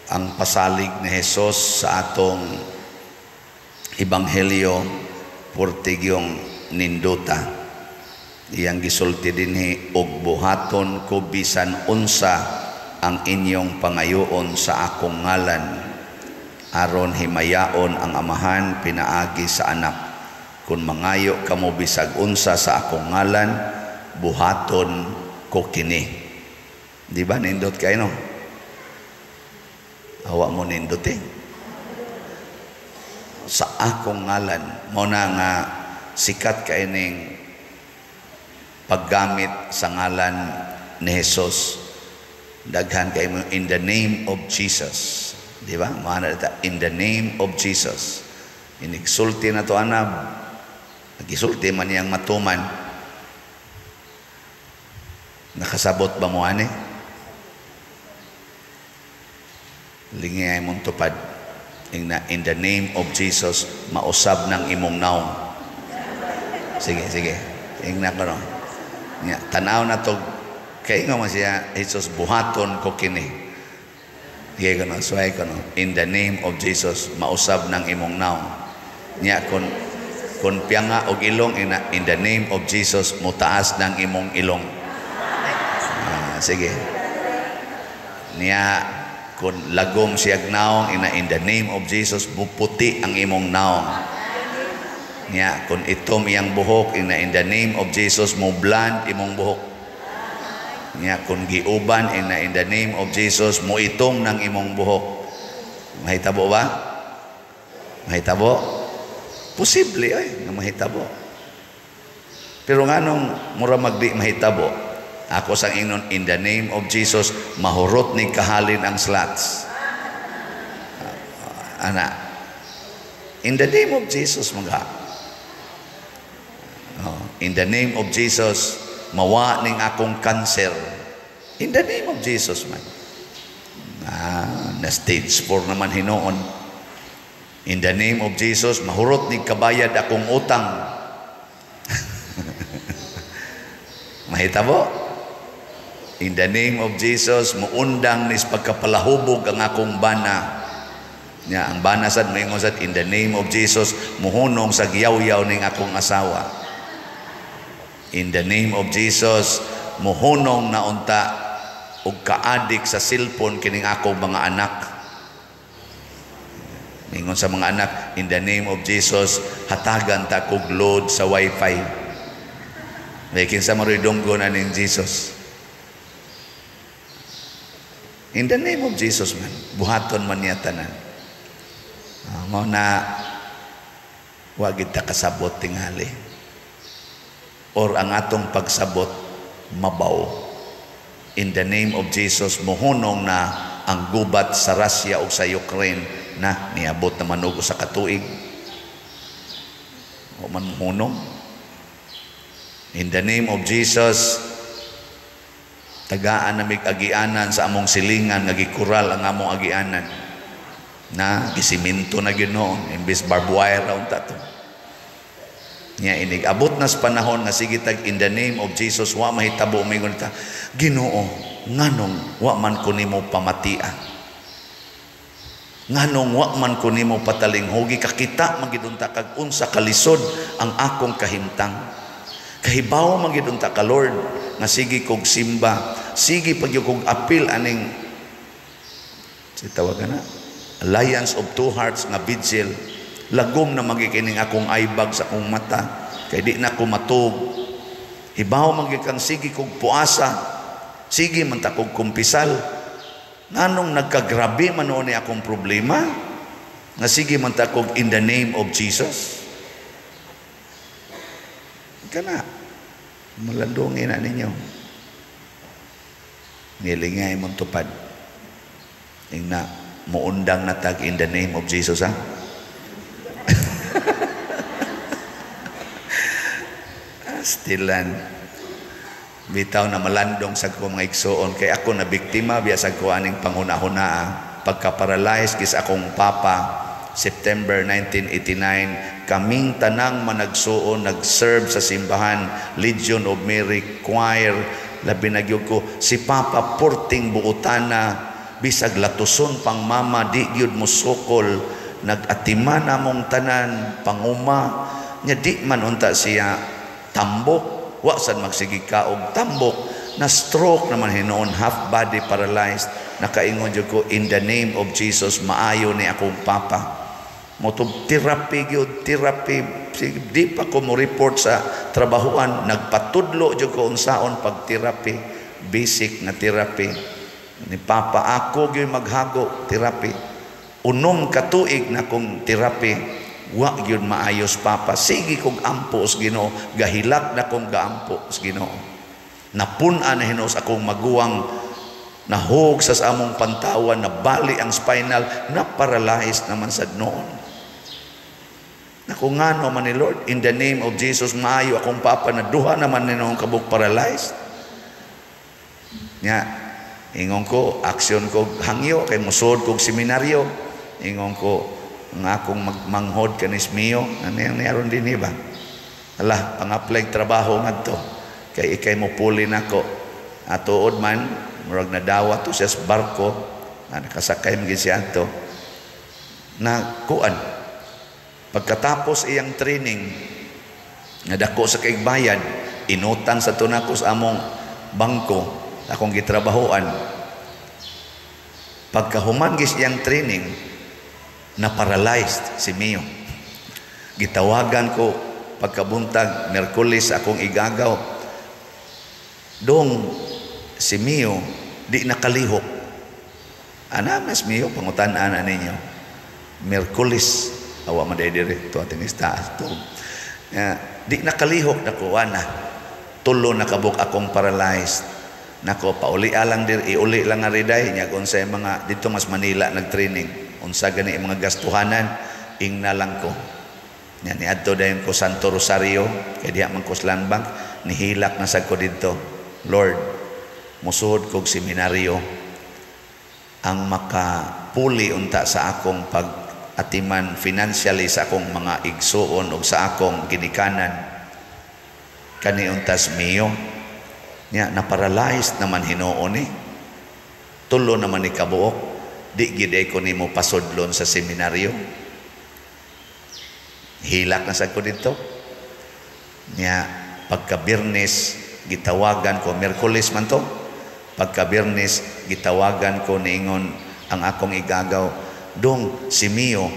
Ang pasalig ni Jesus sa atong ebanghelyo purtigyong ninduta. Iyang gisulti dinhi, "Og buhaton ko bisan unsa ang inyong pangayoon sa akong ngalan, aron himayaon ang Amahan pinaagi sa Anak. Kung mangayo kamo bisag unsa sa akong ngalan, buhaton ko kini." Di ba nindot kayo, no? Awa mo nindot eh. Sa akong ngalan, mo na nga sikat kay ning paggamit sa ngalan ni Jesus. Daghan kay mo "in the name of Jesus." Di ba? Mana dita, "In the name of Jesus." Inigsulti na to anab. Nagisulti man niyang matuman. Nakasabot ba mo ani? Lingay mong tupad. Ingna, "In the name of Jesus, mausab ng imong naong." Sige, sige. Ingna ko no. Nya, tanaw na to, kay nga man siya, Jesus, "Buhaton ko kini." Sige ko no, suway ko no. "In the name of Jesus, mausab ng imong naong." Nya, kung piyanga og ilong, ina, "In the name of Jesus, mutaas ng imong ilong." Ah, sige. Niya, kung lagom siyag naong, ina, "In the name of Jesus, muputi ang imong naong." Niya, kung itom iyang buhok, ina, "In the name of Jesus, mo blond imong buhok." Niya, kung giuban, ina, "In the name of Jesus, mo itom ng imong buhok." Mahitabo ba? Mahitabo? Posible ay nga mahitabo. Pero nganong mura magdi mahitabo? Ako sang ingnon, "In the name of Jesus, mahurot ni kahalin ang slots." Ana. In the name of Jesus mga. Oh, "In the name of Jesus, mawa ning akong cancer." In the name of Jesus man. Ah, na stage 4 naman hinuon. "In the name of Jesus, mahurot ni kabayad akong utang." Mahitabo? "In the name of Jesus, muundang nis pagkapalahubog ang akong bana." Nya, ang bana sad moingon sad, "In the name of Jesus, muhunong sa giyaw-yaw ning akong asawa." "In the name of Jesus, muhunong na unta og kaadik sa cellphone kining akong mga anak." Ingon sa mga anak, "In the name of Jesus, hatagan ta kog load sa wifi." May kinsa maroy dunggo na ning Jesus. In the name of Jesus man, buhaton man niya tanan. Mao na wa gid ta kasabot tingali. Or ang atong pagsabot mabaw. In the name of Jesus, muhunong na ang gubat sa Russia o sa Ukraine na niabot naman og usa ka tuig. O man muhunong. In the name of Jesus, tagaan namig agianan sa among silingan nga gikural ang among agianan. Na gisiminto na gyud noon imbes barbed wire ra unta to. Nya inig abot na sa panahon nga sige tag "in the name of Jesus", wa mahitabo, mingon ta, "Ginoo, nganong wa man ko nimo pamatia? Nganong wa man ko nimo patalinghugi? Kakita man gid unta kag unsa kalisod ang akong kahimtang. Kahibaw man gid unta ka, Lord, nga sige kog simba, sige pag kog apil aning si tawagan na Alliance of Two Hearts nga vigil. Lagom na magikining akong aybag sa akong mata kay di na ko matug. Hibaw man gyud kang sige kog puasa, sige man ta kog kumpisal. Nganong nagkagrabe man ni akong problema nga sige man ta kog 'in the name of Jesus'?" Kana malandungin na ninyo. Nilingay mong tupad. Ingna, muundang na tag "in the name of Jesus", ha? Stilan. Bitaw na malandong sa ko mga igsoon kay ako na biktima biya sa ko aning panghuna-huna. Pagka-paralyze kis akong papa September 1989, kaming tanang managsuon nag-serve sa simbahan, Legion of Mary Choir, labi na gyud ko si Papa, porting buotana. Bisag latuson pang mama, di gyud mosukol. Nag-atiman among tanan, panguma nya, di man unta siya tambok, wa sad magsige kaog tambok. Na stroke naman hinuon, half body paralyzed. Nakaingon jud ko, "In the name of Jesus, maayo ni akong papa." Mao therapy gyud, therapy. Di pa ko mo report sa trabahuan, nagpatudlo jud ko unsaon pag therapy, basic na therapy. Ni papa, ako gyud maghago, therapy. 6 ka tuig na kong therapy, wa gyud maayos papa. Sige kog ampo sa Ginoo, gahilak na kong gaampo sa Ginoo. Napun-an na hinuon akong maguwang, nahug sa among pantawan, nabali ang spinal, na paralyzed naman sad noon. Naku, ngano man ni Lord, in the name of Jesus, maayo akong papa, na duha naman ni noong kabuk paralyzed. Nya, ingon ko, aksyon ko, hangyo, kay musod kog seminaryo. Ingon ko, ang akong magmanghod kanis Mio, ano yung niyaron din ba? Ala, pang-apply trabaho ngadto. Kay ikay mo puli nako. Atuod man, murag nadawa to siya sa barko, na nakasakay man siya ato. Na kuan, pagkatapos iyang training, nga dako sa kaigbayad, inutang sa tunako sa among bangko, akong gitrabahoan. Pagkahuman gis iyang training, na paralyzed si Mio. Gitawagan ko pagkabuntag, Merkulis, akong igagaw. "Dong, si Mio, di nakalihok." Ana mas Mio, pangutan-an ninyo. Merkulis, awa man diri to ating istaas to. Di nakalihok. Nakuha na. Tulo na kabuk akong paralyzed. Nako, pauli lang dir, iuli lang nga riday nya unsay mga dito mas Manila nag-training. Unsa gani mga gastuhanan, ingna lang ko. Nya niadto dayon ko Santo Rosario kay diha man ko sa Land Bank, nihilak na sad ko didto. "Lord, musuhod kog seminaryo, ang makapuli unta sa akong pag atiman financially sa akong mga igsuon ug sa akong ginikanan kani untas Mio." Nya na paralyzed naman hinuon ni. Tulo naman ni kabuok, di gid ko nimo pasudlon sa seminaryo. Hilak na sad ko dito. Nya pagka Biyernes gitawagan ko, Miyerkules man to. Pagka Biyernes gitawagan ko, niingon ang akong igagaw, "Dong, si Mio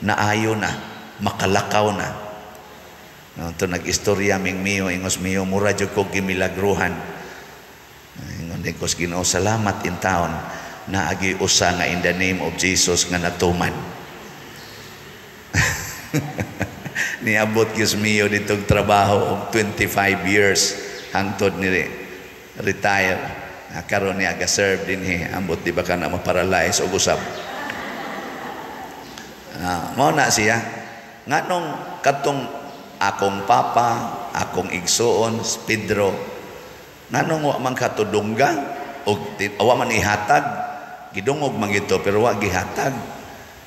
naayo na, makalakaw na." No, to nag-istorya ming Mio, ingos Mio, "Mura jud ko gimilagruhan." Ingon din ko sa Ginoo, "Salamat in taon naagi usa nga in the name of Jesus nga natuman." Niabot gyud Mio ditong trabaho og 25 years hangtod ni retire. Karon niya ga-serve dinhi, ambot di ba ka na ma-paralyze og usab. Mao na siya. Nganong katong akong papa, akong igsuon, Pedro, nganong wa man katudungga og wa man ihatag, gidungog man gito pero wa gihatag?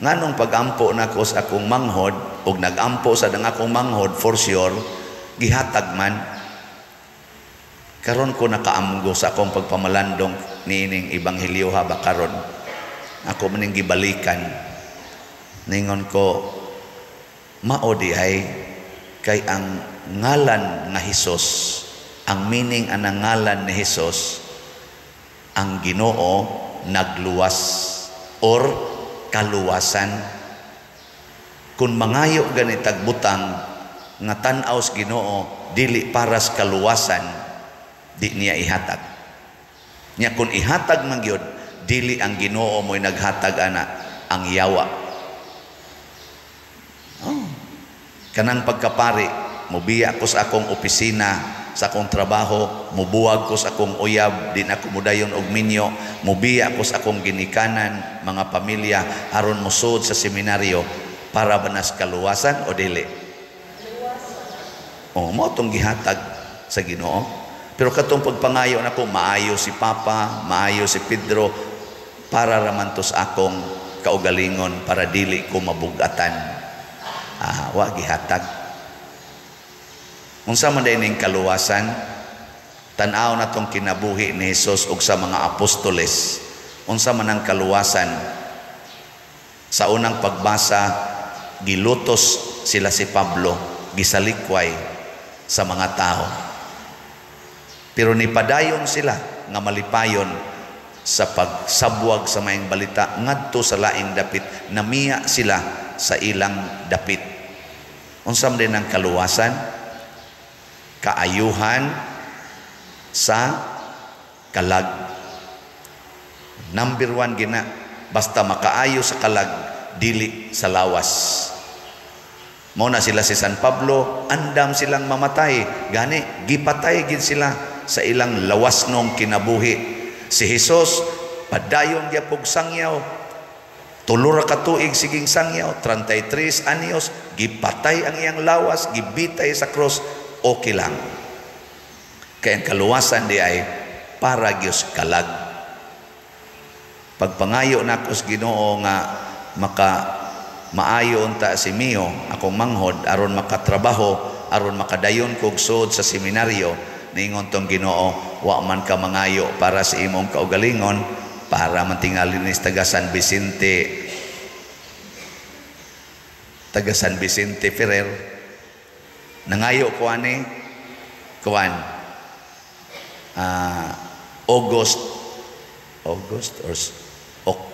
Nganong pagampo nako sa akong manghod og nagampo sa dang akong manghod, for sure gihatag man? Karon ko nakaamgo sa akong pagpamalandong niining ebanghelyo haba karon. Ako maning gibalikan. Ningon ko, mao di ay kay ang ngalan nga Hesus, ang meaning anang ngalan ni Hesus, ang Ginoo nagluwas or kaluwasan. Kung mangayo ganitag butang nga tan-aw sa Ginoo dili para sa kaluwasan, di niya ihatag. Nya kung ihatag man gyud, dili ang Ginoo mo'y naghatag ana, ang yawa. Oh. Kanang pagkapari, mubiya ko sa akong opisina, sa akong trabaho, mubuwag ko sa akong uyab, di na ako mudayon og minyo, mubiya ko sa akong ginikanan, mga pamilya, aron musud sa seminaryo, para ba nas kaluwasan o dili? Oh, mo tong gihatag sa Ginoo. Pero katong pagpangayo nako, maayo si Papa, maayo si Pedro, para raman to sa akong kaugalingon, para dili ko mabugatan. Wa gihatag. Unsa man ning kaluwasan? Tan-aw na tong kinabuhi ni Hesus ug sa mga apostoles. Unsa man ang kaluwasan? Sa unang pagbasa, gilutos sila si Pablo, gisalikway sa mga tao. Pero nipadayon sila nga malipayon sa pagsabwag sa maayong balita ngadto sa laing dapit, namiya sila sa ilang dapit. Unsa man din ang kaluwasan? Kaayuhan sa kalag. Number one gina, basta makaayo sa kalag, dili sa lawas. Mao na sila si San Pablo, andam silang mamatay, gani gipatay gid sila sa ilang lawas nong kinabuhi. Si Jesus padayon gyapog sangyaw, 3 ka tuig siging sangyaw, 33 anyos, gipatay ang iyang lawas, gibitay sa cross, okay lang. Kaya ang kaluwasan di ay para gyud kalag. Pagpangayo nako sa Ginoo nga maka maayo unta si Mio, akong manghod, aron makatrabaho, aron makadayon kog suod sa seminaryo, niingon tong Ginoo, wa man ka mangayo para sa imong kaugalingon, para man tingali ni taga San Vicente Ferrer. Nangayo ko ani kuan August or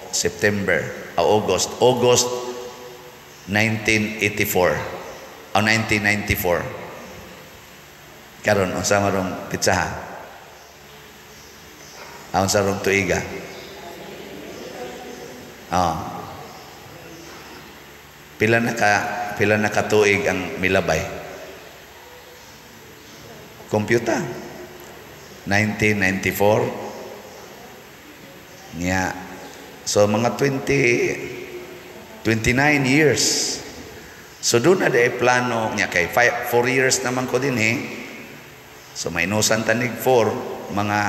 September, August 1984 o 1994. Karon unsa marong pitsaha? Unsa rong tuiga? Oh. Pila na katuig ang milabay? Computer. 1994. Nya. So mga 29 years. So doon na day plano niya kay 4 years naman ko din eh. So minusan tanig 4, mga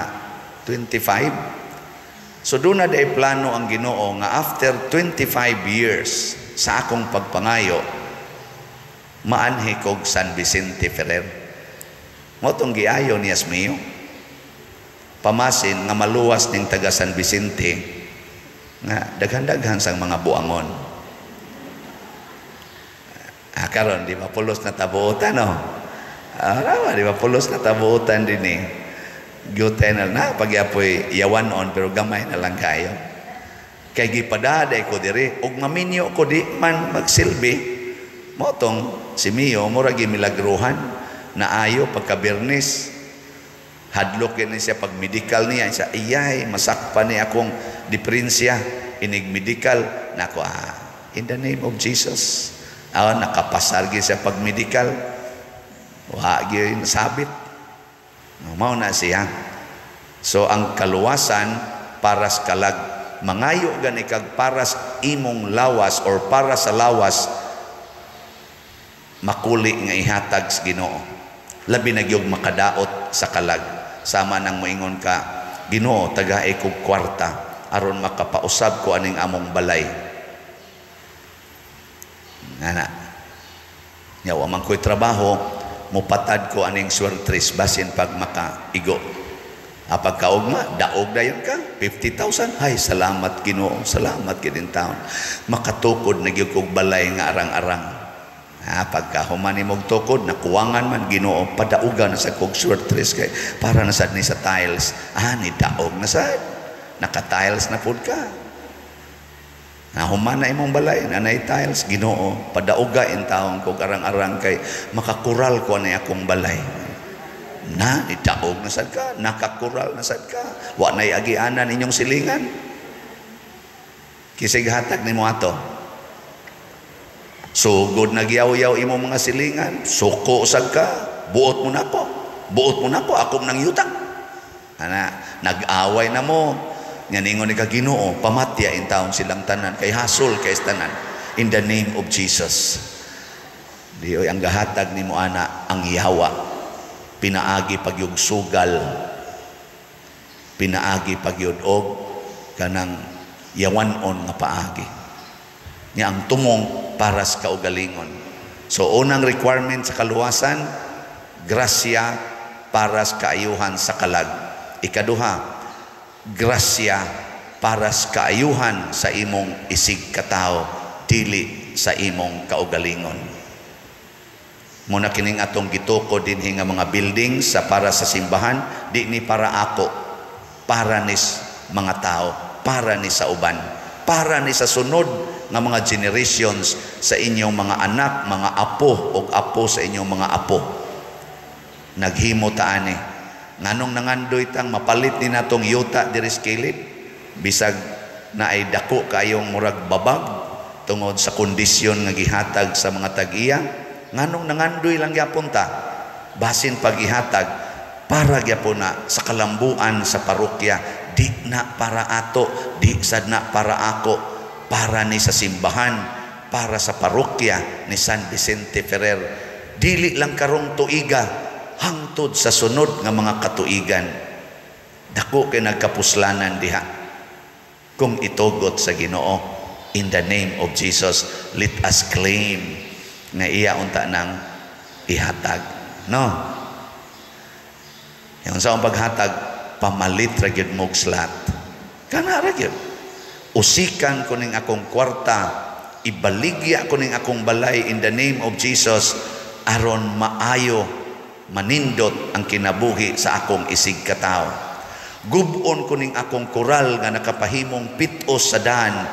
25. So doon na day plano ang Ginoo nga after 25 years sa akong pagpangayo, maanhi kog San Vicente Ferrer. Mao tong giayo ni Asmio. Pamasin nga maluwas ning taga San Vicente nga daghan-daghan sang mga buangon. Ah, karon di ba pulos na tabuotan, no? Ah, di ba pulos na tabuotan din eh. Gyutay na na pagyapoy yawanon pero gamay na lang kayo. Kay gipadaday ko diri ug maminyo ko di man magsilbi. Mao tong si Mio mura gi milagruhan na ayo pagka Biyernes. Hadlok ni siya pag medical niya siya, iyay masakpan ni akong diferensya inig medical nako, in the name of Jesus. Ah, nakapasar gi siya pag medical. Wa gi nasabit. Mao na siya. So ang kaluwasan para sa kalag, mangayo gani kag para sa imong lawas or para sa lawas makuli nga ihatag sa Ginoo. Labi na gyud makadaot sa kalag. Sama nang moingon ka, Ginoo, tagae kog kwarta aron makapausab ko aning among balay. Ngana. Nya wa man ko'y trabaho, mupatad ko aning swertres basin pag makaigo. Apag kaugma, daog dayon ka, 50,000. Hay, salamat Ginoo, salamat gid taon. Makatukod na gyud kog balay nga arang-arang. Ha, pagka human nimog tukod, nakuwangan man Ginoo, padaugan na sa kog swertres kay para na sad ni sa tiles. Ah, ni daog na sad. Naka-tiles na pud ka. Nahuman na imong balay, nanay tiles, Ginoo, padauga in taong kog arang-arang kay makakural ko na akong balay. Na, itaog na sad ka, nakakural na sad ka, wa na'y agianan inyong silingan. Kisig hatag nimo ato. Sugod nagyaw-yaw imong mga silingan, suko sad ka, buot mo nako, buot mo nako, akong nang yutang. Ana, nag-away na mo. Nga ningon ni ka Ginoo, pamatya in taon silang tanan kay hasol kay tanan in the name of Jesus. Di oy ang gahatag nimo ana ang yawa, pinaagi pagyug sugal, pinaagi pagyud og kanang yawan-on nga paagi. Nya ang tumong para sa kaugalingon. So unang requirement sa kaluwasan, grasya para sa kaayuhan sa kalag. Ikaduha, grasya Para sa kaayuhan sa imong isig katawo, dili sa imong kaugalingon. Muna kining atong gituko dinhi nga mga buildings sa para sa simbahan, di ni para ako, para nis mga tao, para ni sa uban, para ni sa sunod nga mga generations, sa inyong mga anak, mga apo ug apo sa inyong mga apo. Naghimo ta ani. Nganong nangandoy tang mapalit ni natong yuta diri sa kilid, bisag naay dako kayong murag babag tungod sa kondisyon nga gihatag sa mga tag-iya? Nganong nangandoy lang gyapon ta? Basin pag-ihatag para gyapon na sa kalambuan sa parokya, di na para ato, di sad na para ako, para ni sa simbahan, para sa parokya ni San Vicente Ferrer. Dili lang karong tuiga, hangtod sa sunod nga mga katuigan. Dako kay nagkapuslanan diha. Kung itugot sa Ginoo, in the name of Jesus, let us claim nga iya unta nang ihatag. No? Yung sa akong paghatag, pamalit ra gyud mog slot. Kana ra gyud. Usikan ko ning akong kwarta, ibaligya ko ning akong balay in the name of Jesus aron maayo, manindot ang kinabuhi sa akong isig katawo. Gub-on ko ning akong koral nga nakapahimong pitos sa daan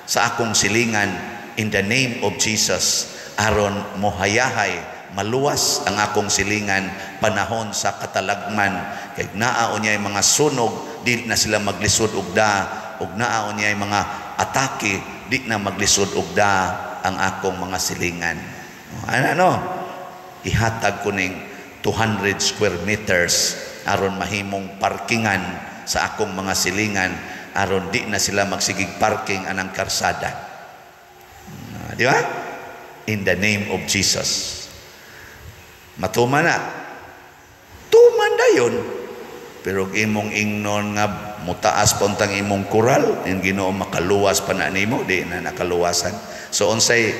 sa akong silingan in the name of Jesus aron mohayahay, maluwas ang akong silingan panahon sa katalagman, kay naa unyay mga sunog, di na sila maglisod og da, ug naa unyay mga atake, di na maglisod og da ang akong mga silingan. Ano, ano? Ihatag ko ning 200 square meters aron mahimong parkingan sa akong mga silingan, aron di na sila magsigig parking anang karsada. Di ba? In the name of Jesus. Matuman na. Tuman dayon. Pero imong ingnon nga mutaas pontang imong kural, yung Ginoo makaluwas pa na nimo, di na nakaluwasan. So unsay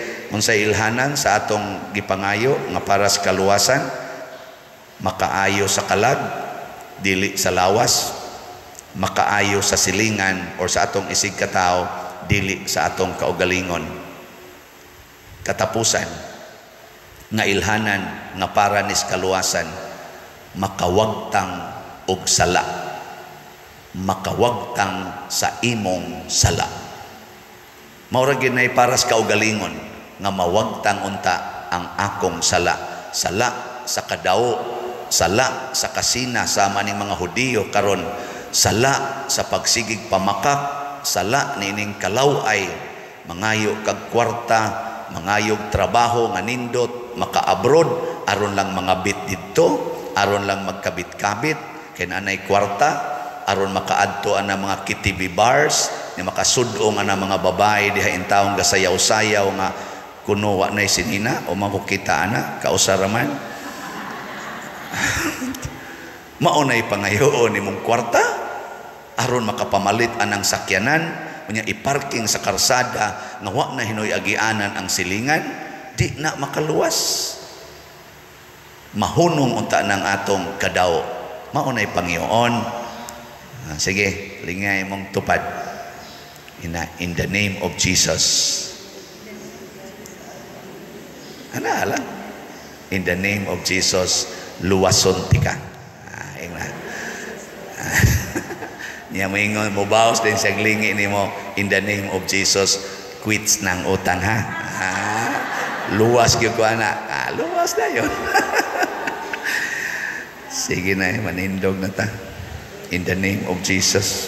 ilhanan sa atong gipangayo nga para sa kaluwasan? Makaayo sa kalag, dili sa lawas, makaayo sa silingan or sa atong isig katao, dili sa atong kaugalingon. Katapusan nga ilhanan nga para nis kaluwasan, makawagtang og sala, makawagtang sa imong sala. Mao ra gyud nay para sa kaugalingon nga mawagtang unta ang akong sala, sala sa kadao, sala sa kasina sama ning mga Hudiyo karon, sala sa pagsigig pamakak, sala nining kalaway, mangayo kag kwarta, mangayog trabaho nga nindot, maka-abroad aron lang mangabit didto, aron lang magkabit-kabit kay naanay kwarta, aron makaadto ana mga KTV bars, ni makasud-ong ana mga babae diha intawong gasayaw-sayaw nga kuno wa nay sinina o makukita ana kausa ra man. Maunay pangayoon nimong kwarta aron makapamalit anang sakyanan, unya iparking sa karsada nga wa na hinoy agianan ang silingan, di na makaluwas. Mahunong unta ng atong kadaw. Maunay pangayoon. Sige, lingay mong tupad. In the name of Jesus. Ana lang. In the name of Jesus, luwason tika. Ingna. Niya moingon, mobaos din siya lingi nimo, in the name of Jesus, quits ng utang ha. Luwas gyud ko ana. Luwas na yon. Sige na, manindog na ta. In the name of Jesus.